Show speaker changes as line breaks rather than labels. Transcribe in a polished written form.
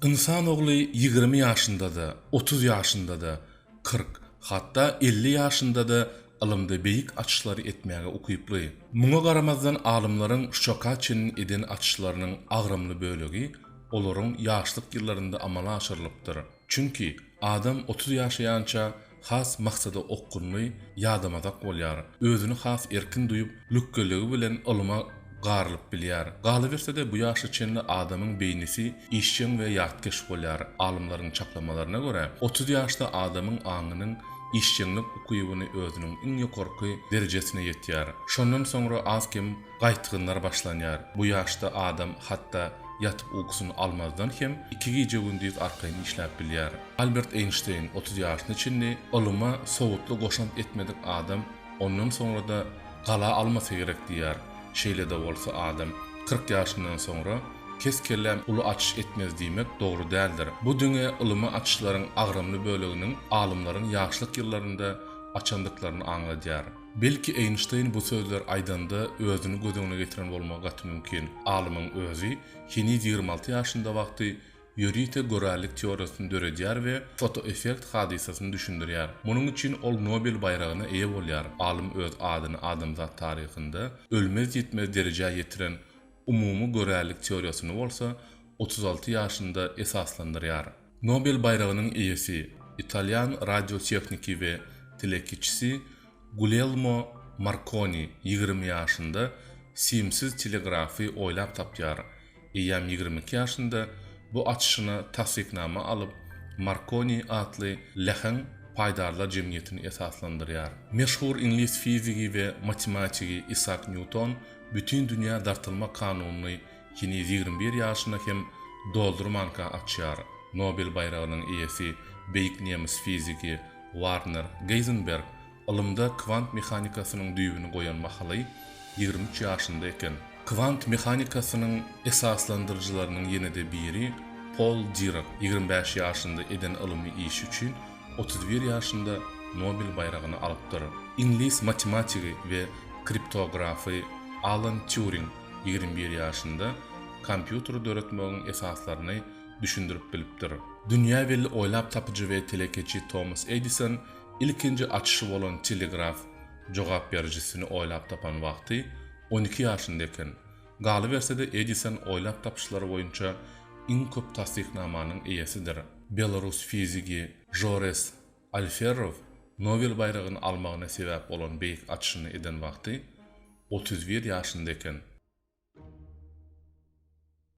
Ynsan ogly 20 ýaşynda-da, 30 ýaşynda-da, 40, hatda 50 ýaşynda-da ylymda beýik açyşlary etmäge ukyply. Muňa garamazdan alymlaryň şu çaka çenli eden açyşlarynyň agramly bölegi olaryň ýaşlyk ýyllarynda amala aşyrylypdyr. Çünki adam 30 ýaşaýança has maksada okgunly, ýadamazak bolýar, özüni has erkin duýup, lükgeligi bilen ylyma garylyp bilýär. Galyberse-de, bu ýaşa çenli adamyň beýnisi işjeň we ýatkeş bolýar. Alymlaryň çaklamalaryna görä, 30 ýaşda adamyň aňynyň işjeňlik ukybyny özüniň iň ýokarky derejesine ýetýär. Şondan soňra az-kem gaýtgynlar başlanýar. Bu ýaşda adam hatda ýatyp ukusyny almazdan hem iki gije-gündiz arkaýyn işläp bilýär. Albert Eýnşteýn 30 ýaşyna çenli ylyma sowutly goşant etmedik adam ondan soňra-da gala almasa gerek diýýär. Şeýle-de bolsa adam 40 ýaşyndan soňra kes-kelläm uly açyş etmez diýmek dogry däldir. Bu diňe ylymy açyşlaryň agramly böleginiň alymlaryň ýaşlyk ýyllarynda açandyklaryny aňladýar. Belki Eýnşteýn bu sözleri aýdanda özüni göz öňüne getiren bolmagy gaty mümkin. Alymyň özi heniz 26 ýaşynda wagty ýörite görällik teoriýasyny döredýär we fotoeffekt hadysasyny düşündirýär. Munuň üçin ol Nobel baýragyna eýe bolýar. Alym öz adyny adamzat taryhynda ölmez-ýitmez derejä ýetiren umumy görällik teoriýasyny bolsa 36 ýaşynda esaslandyrýar. Nobel baýragynyň eýesi, italýan radiotehniki we telekeçisi Gulelmo Markoni 20 ýaşynda simsiz telegrafy oýlap tapýar. Eýýäm 22 ýaşynda bu açyşyna tassyknama alyp, Markoni atly läheň paýdarlar jemgyýetini esaslandyrýar. Meşhur iňlis fizigi we matematigi Isak Nýuton bütin dünýä dartylma kanunyny heniz 21 ýaşyna hem doldurmanka açýar. Nobel baýragynyň eýesi beýik nemes fizigi Warner Geýzenberg ylymda kwant mehanikasynyň düýbüni goýan mahaly 23 ýaşynda eken. Kwant mehanikasynyň esaslandyryjylarynyň ýene-de biri Pol Dirak 25 ýaşynda eden ylmy işi üçin 31 ýaşynda Nobel baýragyny alypdyr. Iňlis matematigi we kriptografy Alan Týuring 21 ýaşynda kompýuteri döretmegiň esaslaryny düşündirip bilipdir. Dünýä belli oýlap tapyjy we telekeçi Tomas Edison ilkinji açyşy bolan telegraf jogap berijisini oýlap tapan wagty 12 ýaşynda eken. Galyberse-de Edison oýlap tapyşlary boýunça iň köp tassyknamanyň eýesidir. Belarus fizigi Žores Alferow Nobel baýragyny almagyna sebäp bolan beýik açyşyny eden wagty 31 ýaşynda eken.